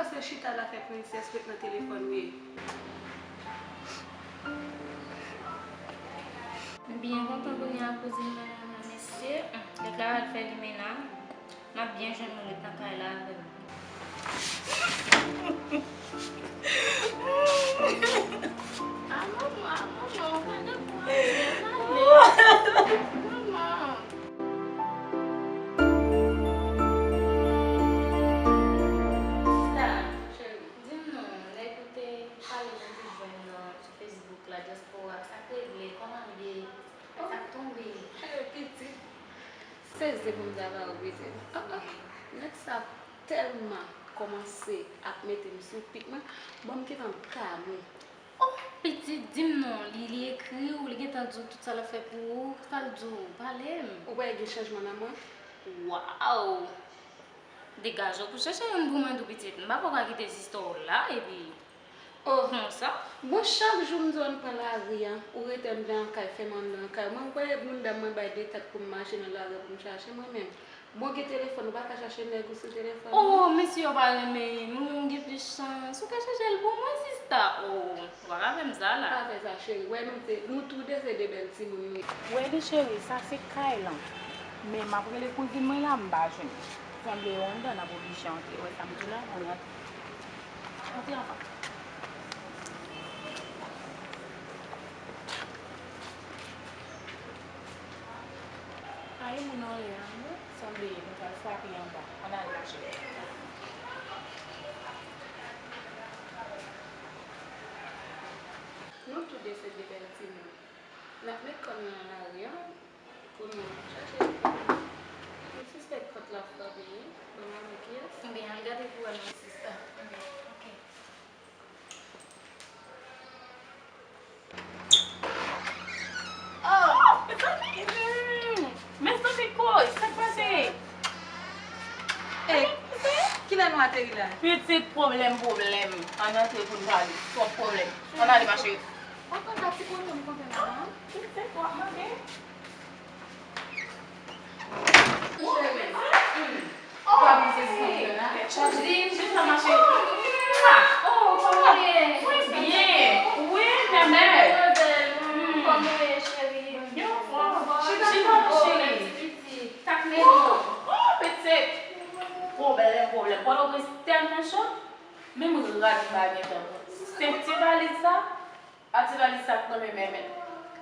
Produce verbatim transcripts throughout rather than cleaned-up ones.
Se chita la fè prensès ret nan telefòn wi. M byen kontan kounye a kouzin mwen an, mesye. Lè Clara al fè limena, m ap byen jwenn ou ret nan kay la avè m. A manman, a manman, ou pa dakò avè m, ale. Manman. Sista, cheri, di m non, nèg ou te pale nan ki jwenn nan sou Facebook la, dyaspora, sa k regle, kòman l ye, sa k tonbe? Pitit, sezi pou m ta ba ou, pitit. Ah, ah, nèg sa tèlman kòmanse ap mete m sou pik mwen, bon, m gentan damou. Oh, pitit, di m non, li, li ekri w, li gentan di w tout sa l ap fè pou ou, sa l di w, pale m. Ou pa gen chanjman nan mwen? Waw! Degaje w pou chèche youn pou mwen tou, pitit. M pa kwè w ka kite sista w la, epi konsa. Bon, chak jou m di w ann pran lari a, ou rete anndan kay, fèmen anndan kay. Mwen, ou kwè moun dam mwen bay de tèt pou m mache nan lari pou m chache mwen menm? Bon, gen telefòn, ou pa ka chache nèg ou sou telefòn? Oh, mesye yo pa renmen nou, gen plis chans. Ou ka chache l pou mwen, sista. Oh, ou pa ka fè m sa la. Pa fè sa, cheri. Wè, nou se, nou tou de se de bèl timoun nou ye. Wè li, cheri, sa se kay lan. Men m ap rele kouzin mwen la, m pa jwenn li. Sanble yo anndan, n ap oblije antre. Wè sa m di w la, ann rantre. Antre anvan. Pa gen moun anlè a non. Sanble nou pral frape anba. Ann ale, mache. Nou tou de se de bèl timoun. N ap met kò n nan lari a pou nou chache. M sispèk pòt la frape wi. Ban m ale, kiyès? Ebyen, al gade pou wè non, sista. Ebyen, oke. Oh! Mezanmi, kouz, sa k pase? Ey, kilè nou ateri la? Pitit pwoblèm, pwoblèm. Ann antre pou n pale. Twòp pwoblèm. Ann ale, ma chérie. Ou konn pa ti kote m konte la, non? Pitit, w ap mande. Cheri. Kouzin, chita, ma chérie. Oh, kòman w ye? Mwen byen. Wi, bèbè. Kòman w ye, cheri? Yo, chita, ma chérie. Oh, pitit. Pwoblèm, pwoblèm. Pòtoprens tèlman cho. Menm rad m pa gentan pran. Se ti valiz sa. A ti valiz sa k nan men mèt.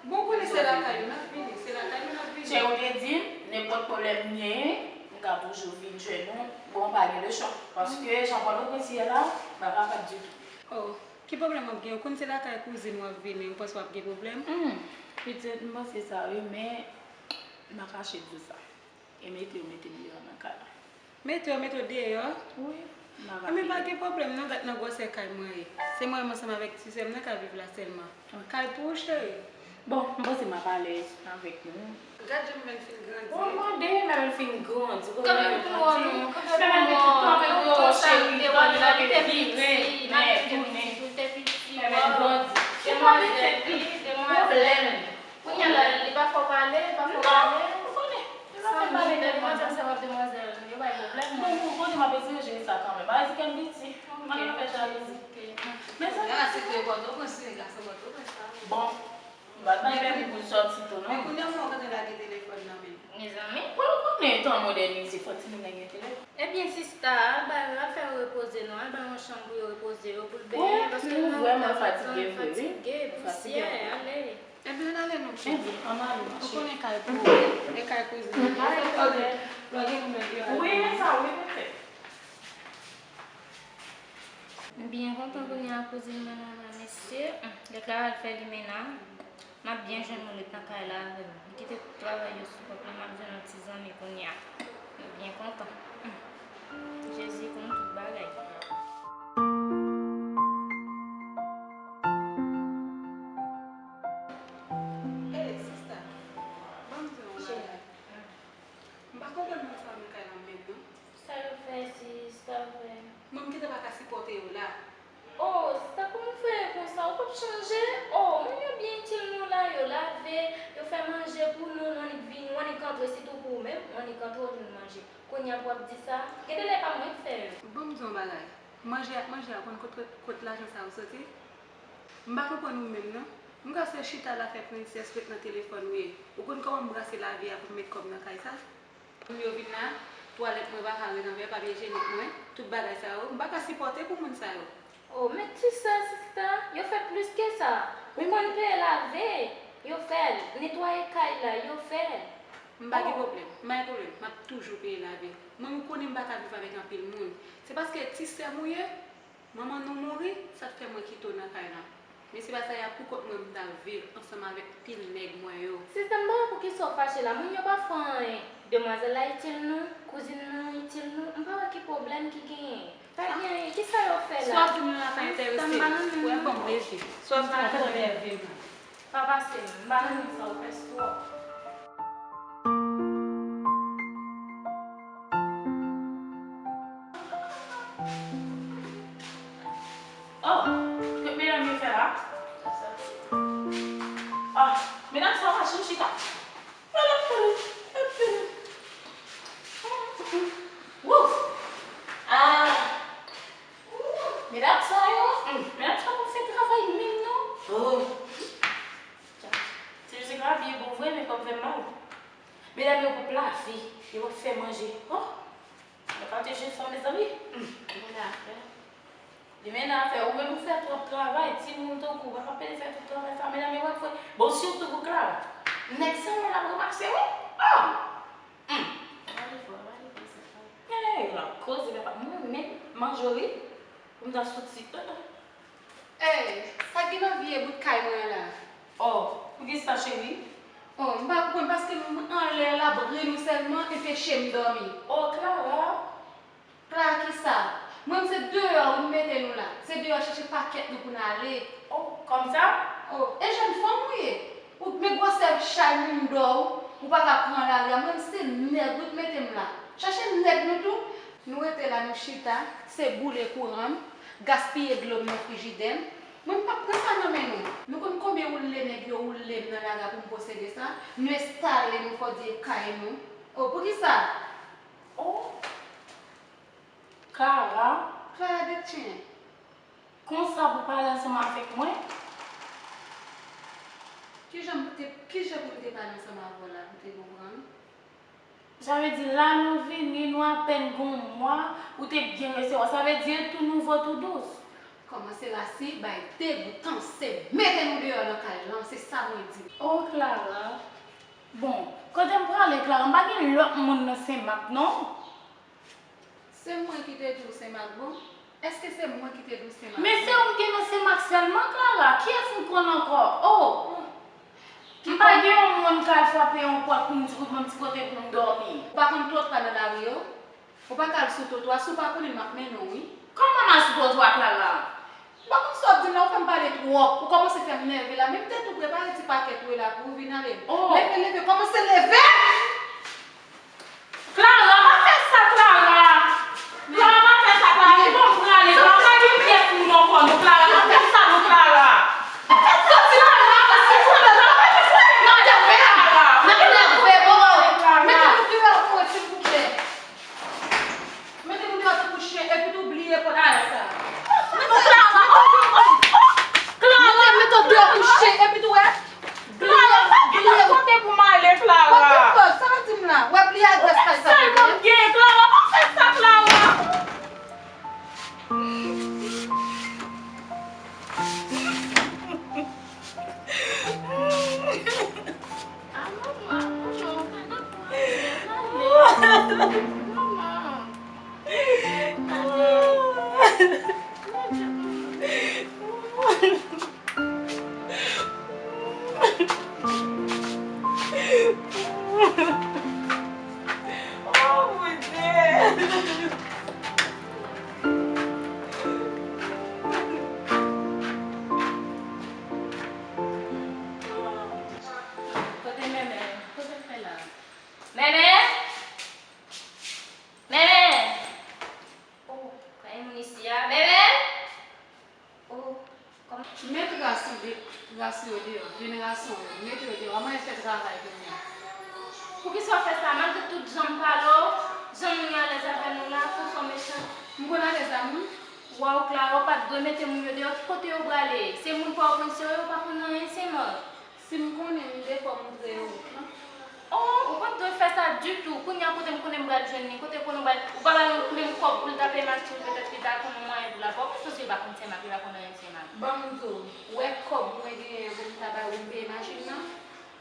Bon, kounye se lakay ou n ap vini, se lakay ou n ap vini. Chè, ou te di m, nenpòt pwoblèm m genyen, m ka toujou vin jwenn ou. Bon, pa gen lechwa. Paske jan Pòtoprens ye la, m pa kapab ditou. Oh, ki pwoblèm w ap gen? Ou konn se lakay kouzin w ap vini, ou panse w ap gen pwoblèm? Hmm, pitit, m panse sa wi, men m pa kache di w sa. E mete yo mete m deyò nan kay la. Mete yo mete w deyò? Wi. Anben pa gen pwoblèm non, gad nan gwosè kay mwen ye. Se mwen menm ansanm avèk ti sè m nan k ap viv la sèlman. Kay pou ou, cheri. Bon, m panse m ap alèz avèk nou. Gad jan mwen fin grandi. Ou mande, mwen fin grandi. Kanpe pou mwen non, kanpe pou mwen. Kanpe pou mwen, cheri. Kanpe pou mwen, li te piti, li te piti. Demwazèl, wi, demwazèl. Kounye a la, li pa fè w pale, li pa fè w pale. Non, ou konnen. Li pa fè m pale, men li pa fè m pale. Demwazèl, yo bay pwoblèm. Bon, bon, bon, m ap eseye jere sa kanmenm. Pa di kè m piti. M pa ka fè jalouzi. Men sa. Gason Pòtoprens, wi, gason Pòtoprens, pa vre. Bon, m pa t bay pèmi pou l sòti tou, non. Men kounye a fò w gentan lage telefòn nan men l. Mezanmi, pou l konnen tan mòdènize, fò timoun nan gen telefòn. Ebyen, sista, al ba yo, al fè yo repoze non, al ba yo yon chanm pou yo repoze yo, pou l benyen, paske nou vrèman fatige vre, wi. Fatige, pousyè, ale. Ebyen, ann ale non, cheri. Ebyen, ann ale, ma chérie. Ou konnen kay pou ou, e kay kouzin. Lè gen moun nan deyò. Wi, men sa, wi, men fè. M byen kontan kounye a kouzin mwen nan men mesye. Lè Clara al fè limena, m ap byen jwenn ou ret nan kay la avè m. M kite tout travay yo sou kont mwen, m ap jwenn yon ti zanmi kounye a. M byen kontan. Jezi konn tout bagay. Ey, sista, ban m di w yon bagay. M pa konprann moun sa yo nan kay la menm non. Sa yo fè, sis, sa yo fè? Mwen m gentan pa ka sipòte yo la. Oh, sista, kòman w fè konsa? Ou p ap chanje? Oh, moun yo byen itil nou la, yo lave, yo fè manje pou nou, nou annik vini, nou annik antre, sitou pou ou menm, nou annik antre, ou vin manje. Kounye a pou w ap di sa? Gen de lè e pa mwen k fè yo. Ban m di w yon bagay. Manje ak manje a, ou konn kot, kot lajan sa yo soti? M pa konprann ou menm non. M kwè se chita la fè prensès ret nan telefòn ou ye. Ou konn kòman m brase lavi a pou m met kòb nan kay sa? Moun yo vin la, twalèt mwen pa ka ret anvè, papye ijenik mwen, tout bagay sa yo, m pa ka sipòte pou moun sa yo. Oh, men ti sè, sista, yo fè plis ke sa. Ou konn peye lave, yo fè l. Netwaye kay la, yo fè l. M pa gen pwoblèm, m pa gen pwoblèm, m ap toujou peye lave. Mwen, ou konnen m pa ka viv avèk anpil moun. Se paske ti sè m ou ye, manman nou mouri, sa k fè mwen kite w nan kay lan. Men se pa sa, y ap pou kont mwen m t al viv ansanm avèk pil nèg mwen yo. Sista m, m pa wè poukisa w fache la. Moun yo pa fè w anyen. Demwazèl la itil nou, kouzin nan itil nou. M pa wè ki pwoblèm ki genyen. Pa gen anyen. Kisa yo fè la? Sa w ap di m la pa enterese m. Ou wè, ban m leve. Sa w ap di m la pa enterese m. Pa pase m. M pa renmen sa w fè twòp. Oh, kèt medam yo fè la. Ah, medam sa yo pa janm chita. Wou! Ah! Medam sa yo, hmm, medam sa yo fè travay menm non. Oh. Ti Jezi ka abiye bon vre, men kò m fè m mal. Medam yo p ap lave, yo p ap fè manje. Oh! Mwen pa te jwenn sa, mezanmi. Hmm. Mwen afè. Li mennen afè, ou menm ou fè twòp travay, timoun tankou w pa ka pede fè tout travay sa, medam yo pa fè. Bon, sitou pou Clara. Nèg sa mwen ap ranmase, wi. Ah! Hmm. Hey, la koze papa, mwen menm, Manjori, pou m ta soti. Ey, sa k gen nan vye bout kay mwen an la? Oh, poukisa, cheri? Oh, m pa konprann, paske m anlè labri nou sèlman, e peche m dòmi. Oh, Clara. Clara kisa? Mwen, se deyò wi m mete nou la. Se deyò chèche pakèt nou pou n ale. Oh, kòmsa? Oh, e jèn fanm ou ye? Ou, men gwosè chay moun dò ou, ou pa ka pran lari a. Mwen, se nèg wi k mete m la. Chèche nèg nou tou. Nou rete la, nou chita, se boule kouran m, gaspiye dlo m nan frijidè m. Mwen, m p ap pran sa nan men nou. Nou konn konbyen woule nèg yo woule m nan lari a pou m posede sa? Nou enstale nou fò di e kay nou. Oh, poukisa? Oh! Clara. Clara de chen. Konsa pou pale ansanm avèk mwen? Kijan pou te, kijan pou m te pale ansanm avè w la pou te konprann? Sa vle di la nou vini, nou apèn gon mwa, ou te byen resevwa. Sa vle di tou nouvo, tou dous. Kòmanse rasi, bay degoutan, se mete nou deyò nan kay lan, se sa mwen di. Oh, Clara. Bon, kote m prale, Clara? M pa gen lòt moun nan Senmak, non. Se mwen ki te di w Senmak bon? Èske se mwen ki te di w Senmak bon? Men se ou m gen nan Senmak sèlman, Clara. Kiyès m konn ankò? Oh! M pa gen yon moun k al frape yon pòt pou m di, pou m ti kote pou m dòmi. Ou pa konn twotwa nan lari yo? Ou pa ka al sou twotwa, si w pa konnen m ap mennen w, wi. Kòman m al sou twotwa, Clara? M pa konn sa w ap di m la, ou fè m pale twòp. Ou kòmanse fè m nève la, men m te tou prepare ti pakèt ou la pou ou vin ale. Oh. Leve, leve, kòmanse leve! Clara, pa fè sa, Clara! Clara, pa fè sa, Clara! Kite m prale, Clara! Pa gen pyès moun ankò, non, Clara! Pa fè sa, non, Clara! Pa fè sa, Clara! Pa fè sa, non, Clara! Pa fè sa, non, Clara! Mete nou deyò pou mwen, silvouplè! Mete nou deyò tankou chen, epi tou bliye pòt kay sa. Mete nou deyò tankou chen, epi tou wè. Bliye, bliye. Kote pou m ale, Clara? Kote pou m ale? Sa w di m la? Wè bliye adrès kay sa. Sèlman m gen, Clara, pa fè sa, Clara. Ah, manman, manman, ou pa nan pran ale. Manman. Ale. Bondye, manman. Oh, Bondye. Kote Mèmè? Kote l fè la? Mèmè? Mèmè! Oh, pa gen moun isi a. Mèmè! Oh, kòman? Met ras ou de, ras yo deyò, jenerasyon yo, met yo deyò, manman fè travay kounye a. Poukisa w fè sa? Malgre tout jan m pale w, jan moun yo alèz avè nou la, konsa w mechan. M konn alèz a moun? Waw, Clara, ou pa t dwe mete moun yo deyò. Ki kote yo prale? Se moun Pòtoprens yo, yo pa konn anyen sèman. Si m konnen, m dekò montre yo wout lan. Oh, ou pa t dwe fè sa ditou. Kounye a, kote m konnen m pral jwenn li? Kote konnen ou pral, ou pa ba l menm kòb pou l ta peye machin, petèt li ta konn yon mwayen pou l ap ba w. Ou panse li pa konn sèman, li pa konn anyen sèman? Ban m di w, ou wè kòb mwen genyen an pou m ta bay ou pou m peye machin nan?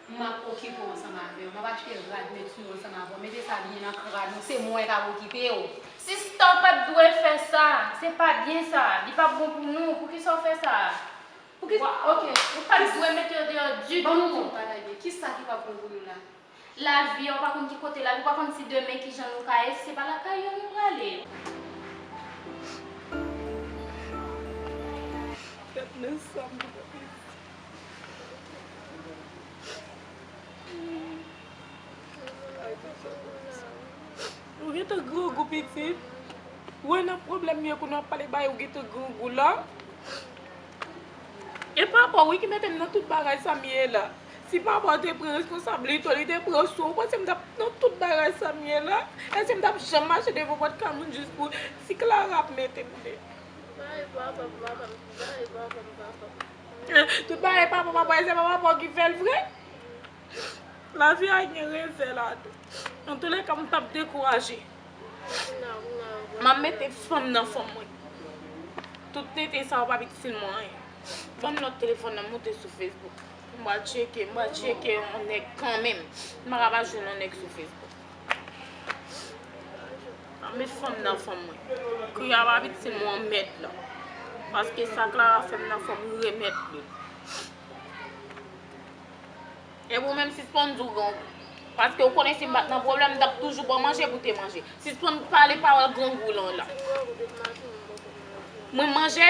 M ap okipe w ansanm avè w. M ap achte rad met sou ou ansanm avè w. Mete sa byen nan krad ou. Se mwen k ap okipe w. Sista, ou pa t dwe fè sa. Se pa byen sa. Li p ap bon pou nou. Poukisa w fè sa? Poukisa? Waw. Ok. Ou pa t dwe mete yo deyò ditou. Ban m di w bagay byen. Kisa ki p ap bon pou nou la? Lavi a, ou pa konn ki kote lavi, ou pa konn si demen ki jan nou ka ye, si se pa lakay yo nou prale. Tèt nan san m. Ou gentan grangou pitit. Ou wè nan pwoblèm m ye pou nou ap pale bay ou gentan grangou la. E papa w wi ki mete m nan tout bagay sa m ye la. Si papa w te pran responsablite w, li te pran swen w, ou panse m t ap nan tout bagay sa m ye la? Èske m t ap janm mache devan pòt kay moun jis pou si Clara ap mete m de? Bay papa m, papa m, bay papa m, papa m. Tout bagay papa, papa, e se pa papa w ki fè l vre? Lavi a gen revè ladan. Antoulèka, m p ap dekouraje. M ap mete fanm nan fanm mwen. Tout tenten sa yo pa p itil mwen anyen. Ban m nòt telefòn nan, m moute sou Facebook. M pral tcheke, m pral tcheke yon nèg kanmenm. M pa ka pa jwenn yon nèg sou Facebook. M ap met fanm nan fanm mwen. Kriye a pa p itil mwen anmèd la. Paske sa Clara fè m nan fò m remèt li. Epi ou menm sispann di w grangou. Paske ou konnen si m pa t nan pwoblèm, m t ap toujou ba w manje pou w te manje. Sispann pale pawòl grangou lan la. Mwen manje?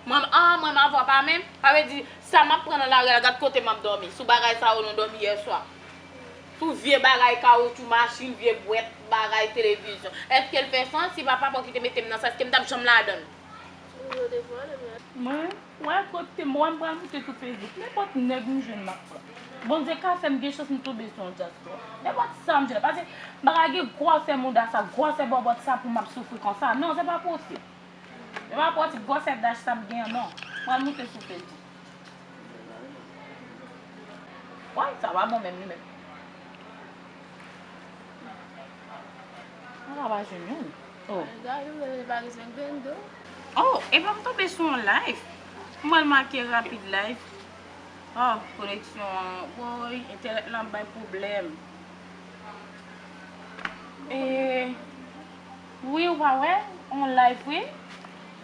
Mwen, ah, mwen m avè w pa menm? Sa vle di, sa m ap pran nan lari a, gad kote m ap dòmi. Sou bagay sa yo nou dòmi yèswa. Sou vye bagay kawotchou, machin, vye bwèt, bagay, televizyon. Èske l fè sans? Si pa papa w ki te mete m nan sa, èske m t ap janm ladan l? Mwen, wè kote m wè m pral moute sou Facebook. Nenpòt nèg m jwenn m ap pran. Bondye ka fè m gen chans m tonbe sou yon dyaspora. Nenpòt sa m jwenn. Paske m pa ka gen gwosè mouda sa, gwosè bòbòt sa pou m ap soufri konsa. Non, se pa posib. Se pa posib gwosè dach sa m gen an, non. M pral moute sou Facebook. Woy, sa pa bon menm li menm. Mwen pa jwenn youn. Oh. Gade, ou pa gen senk vennde. Oh, epa m tonbe sou yon live. Mwen make rapid live. Oh, koneksyon an. Woy, entènèt lan bay pwoblèm. E, wi, ou pa wè? On live, wi.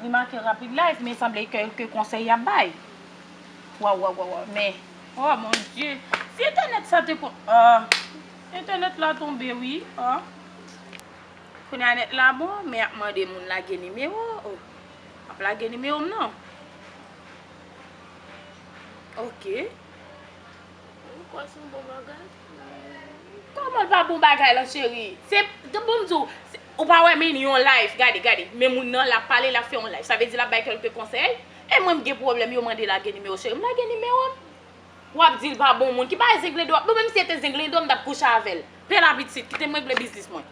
Li make rapid live, men sanble kèlke konsèy y ap bay. Waw, waw, waw, waw, men, oh mon Dieu. Si entènèt sa te kon, ah, entènèt la tonbe, wi, ah. Kounye a nèt la bon, men y ap mande moun lage nimewo, oh. Ap lage nimewo m non. Ok. Ou kwè se yon bon bagay? Kòman l pa bon bagay la, cheri? Se, bon, m di w, se, ou pa wè men yon live, gade, gade, men moun nan l ap pale, l ap fè yon live. Sa vle di l ap bay kèlke konsèy. E mwen m gen pwoblèm, yo mande lage nimewo cheri m, lage nimewo m. W ap di l pa bon moun, ki bagay zenglendo w ap, bon, menm si se te zenglendo, m t ap kouche avè l. Pè la pitit, kite m regle biznis mwen.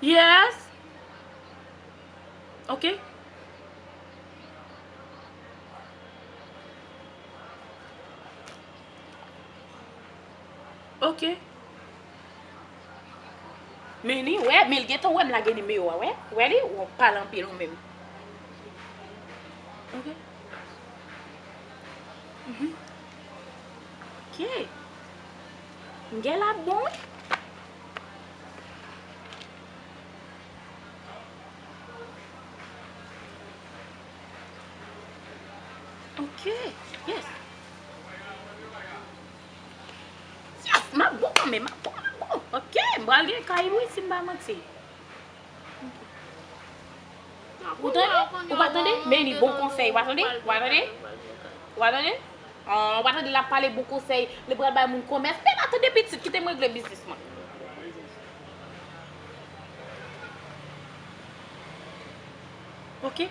Yes. Ok. Ok. Men li, wè, men l gentan wè m lage nimewo a, wè. Wè li, w ap pale anpil ou menm. Ok. Mhm. Ok. Gen la bon. Ok. Yes. Yes, m ap bon kanmenm, m ap bon, m ap bon. Ok, m pral gen kay wi si m pa manti. Ou tande? Ou pa tande? Men li bon konsèy, ou pa tande? Ou pa tande? Ou pa tande? Ah, ou pa tande l ap pale bon konsèy, li pral bay moun komès. Men pa tande pitit, kite m regle biznis mwen. Ok?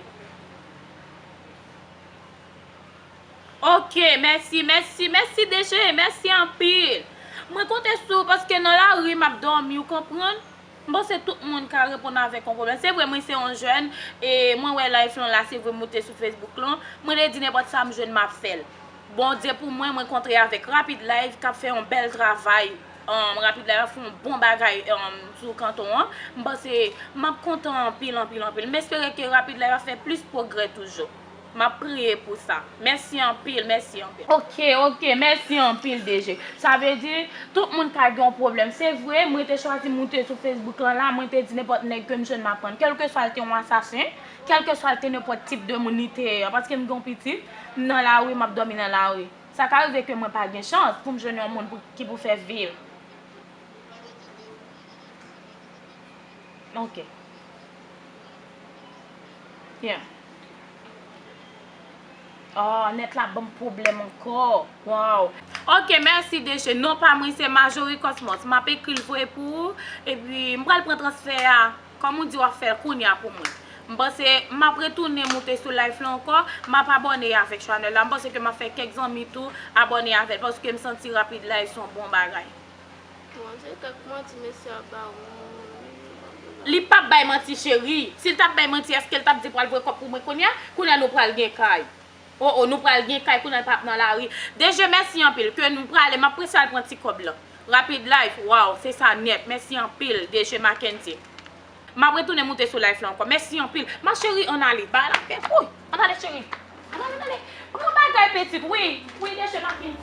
Ok, mèsi, mèsi, mèsi D J, mèsi anpil. Mwen konte sou ou paske nan lari m ap dòmi, ou konprann? M panse tout moun ka reponn avèk yon pwoblèm. Se vre, mwen se yon jèn, e mwen wè live lan la, se vre, m moute sou Facebook lan. Mwen te di nenpòt sa m jwenn, m ap fè l. Bondye pou mwen, mwen kontre avèk Rapid Live k ap fè yon bèl travay. Um, Rapid Live ap fè yon bon bagay, um, sou kanton an. M panse m ap kontan anpil, anpil, anpil. M espere ke Rapid Live ap fè plis pwogrè toujou. M ap priye pou sa. Mèsi anpil, mèsi anpil. Ok, ok, mèsi anpil, D J. Sa vle di, tout moun ka gen yon pwoblèm. Se vre, mwen te chwazi moute sou Facebook lan la, mwen te di nenpòt nèg ke m jwenn m ap pran. Kèlkeswa l te yon asasen, kèlkeswa l te nenpòt tip de moun li te ye an, paske m gen yon pitit, m nan lari, m ap dòmi nan lari. Sa ka rive ke mwen pa gen chans pou m jwenn yon moun pou, ki pou fè vi m. Ok. Yeah. Oh, nèt la ban m pwoblèm ankò. Wow. Ok, mèsi, D J. Non pa mwen, se Marjorie Cosmos. M ap ekri l voye pou ou. Epi, m pral pran transfè a. Kòm ou di, w ap fè l kounye a pou mwen. M panse, m ap retounen moute sou live lan ankò. M ap abòne avèk chanèl la. M panse ke m ap fè kèk zanmi tou abòne avè l. Paske m santi Rapid Live se yon bon bagay. Bon, se kèk manti mesye ap ba ou. Li p ap bay manti, cheri. Si l t ap bay manti, èske l t ap di pral voye kòb pou mwen kounye a? Kounye a nou pral gen kay. Oh, oh, nou pral gen kay, kounye a l p ap nan lari. D J, mèsi anpil. Ke nou prale, m ap prese al pran ti kòb lan. Rapid Live, waw, se sa nèt. Mèsi anpil, D J Mackendy. M ap retounen moute sou live lan ankò. Mèsi anpil. Ma chérie, ann ale. Bagay la fè. Woy, ann ale, cheri. Ann ale, ann ale. Pran bagay, pitit. Wi, wi, deje maten.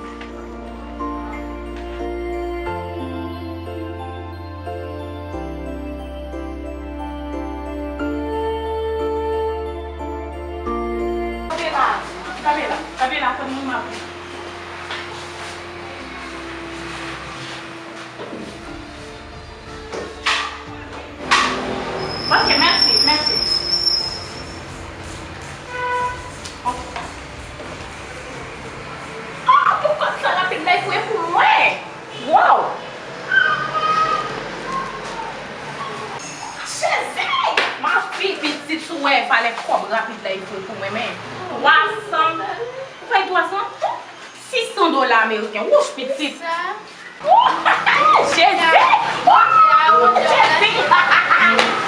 Kanpe la, kanpe la, kanpe la, tann mwen, m ap vini. Ok, mèsi, mèsi. Ah, poukisa Rapid Live voye pou mwen? Wow! Chèze! Ma fi, pitit, si w wè valè kòb Rapid Live voye pou mwen, men. Twa san. Ou peye twa san? Sis san dola ameriken. Wouch, pitit. Sa? Wouch, Jezi! Wouch, Jezi!